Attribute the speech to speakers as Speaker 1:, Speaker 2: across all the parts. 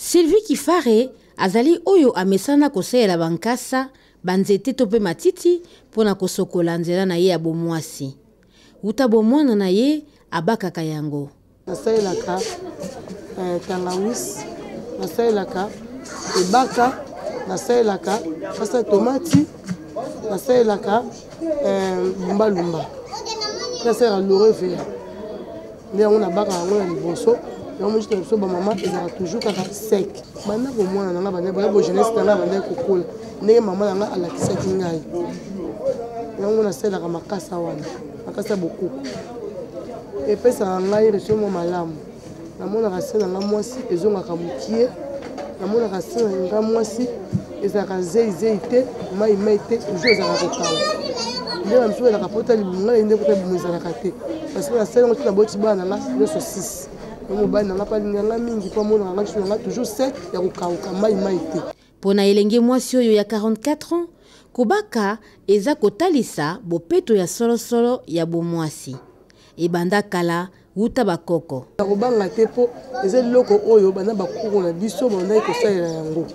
Speaker 1: Sylvie Kifare azali oyo amesana kosalela bankasa, banzete to mpe matiti mpo na kosokola nzela na ye ya bomwasi. Wuta bomwana na ye abakaka yango.
Speaker 2: Nasalelaka eh, tangawisi, nasalelaka ebaka, nasalelaka kasa tomati, nasalelaka eh, lumbalumba, nasalelaka laurier vert. Nde yango nabaka yango na liboso. Yango mosusu na biso bamama ezalaka toujours kaka sec. Banda bomwana na ngai, banda boya bo jeunesse na ngai, bandaki kokola ndenge mama na ngai alakisaki ngai yango. Nasalelaka makasa wana, makasa bokoko epesaka ngai reso mwa malamu. Namonaka se na ngai mwasi ezongaka mokie, namonaka se na ngai mwasi ezalaka zeizei te, mai mai te, toujours ezalaka kokauka. Nde bamisusu ezalaka pota libumu, ngai nde pota libumu ezalaka te, parce que nasali yango ntina boti bana na ngai nyonso 6. Mobali na ngai mpe alinga ngai mingi mpo amonaka ngai lisu na ngai toujours sec ya kokauka, mai mai te.
Speaker 1: Mpo na elenge mwasi oyo ya 44 ans, kobaka eza kotalisa bopeto ya solosolo ya bomwasi. Ebanda kala wuta bakoko.
Speaker 2: Nakobanga te mpo eza eloko oyo banda bakoko na biso babandaki kosalela yango.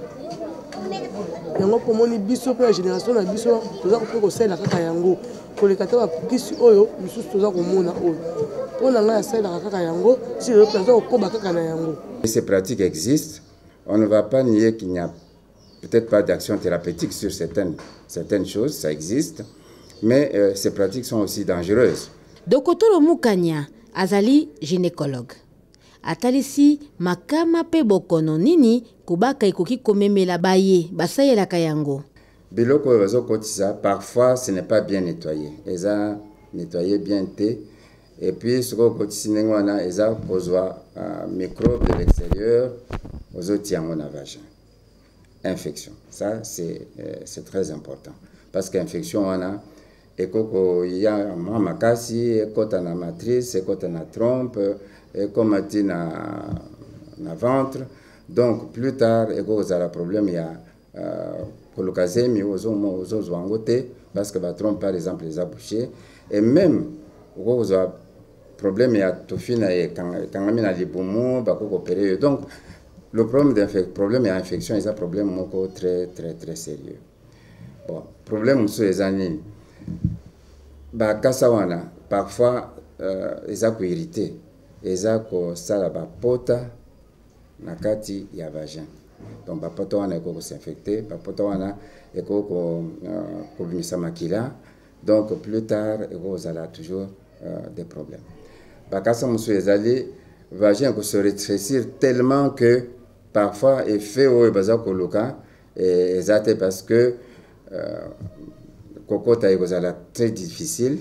Speaker 2: Yango mpo omoni biso mpe na génération na biso toza mpe kosalela kaka yango koleka te bakisi oyo mosusu toza komona oyo. Mpo na ngai nasalelaka kaka yango, si lelo mpe naza kokoba kaka na yango.
Speaker 3: Ces pratiques existent. On ne va pas nier qu'il n'y a peut-être pas d'action thérapeutique sur certaines choses, ça existe, mais ces pratiques sont aussi dangereuses.
Speaker 1: Dokotolo Mukanya azali gynécologue. Atalisi makama pe bokono nini kobaka ekoki komemela baye basalelaka yango.
Speaker 3: Biloko oyo bazokotisa, parfois ce n'est pas bien nettoyé. Eza nettoyé bien te. Et puis soki okotisi ndenge wana eza kozwa microbe de l'extérieur, ozotia yango na vagin. Infection. Ça c'est très important parce que infection wana ekoko ya mwa makasi, ekota na matrice, ekota na trompe, ekoma ti na ventre. Donc plus tard ekoko kozala problème ya koluka zemi, ozozwa yango te parce que ba trompe par exemple eza bouché, et même okoki kozwa problème ya tofina ekangami na libumu, bakoki koopérer yo. Donc le problème d'infec-, problème ya infection eza problème moko très très très sérieux. Bon, problème mosusu eza nini? Bakasa wana parfois eza koirriter, eza kosala bapota na kati ya vagin. Donc bapota wana ekoki kosinfecter, bapota wana ekoki kobimisa makila. Donc plus tard ekoki kozala toujours des problèmes. Bakasa mosusu ezali vagin kose rétrécir tellement que parfois effet oyo baza koluka eza te, parce que kokota ekozala très difficile,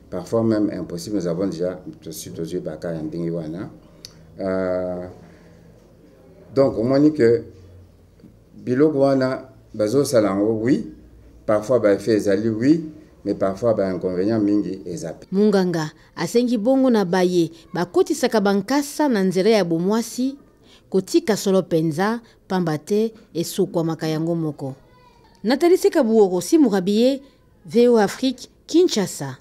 Speaker 3: parfois même impossible. Nous avons déjà tozwi baka ya ndenge wana. Donc omoni que biloko wana bazosala yango, oui, parfois ba effet ezali, oui, mais parfois ba inconvénient mingi eza pe.
Speaker 1: Munganga asengi bongo na baye bakotisaka bankasa na nzela ya bomwasi kotika solo penza, pamba te esukwamaka yango moko. Nathalie Sekabuoro, Simurabiye, VOA Afrique, Kinshasa.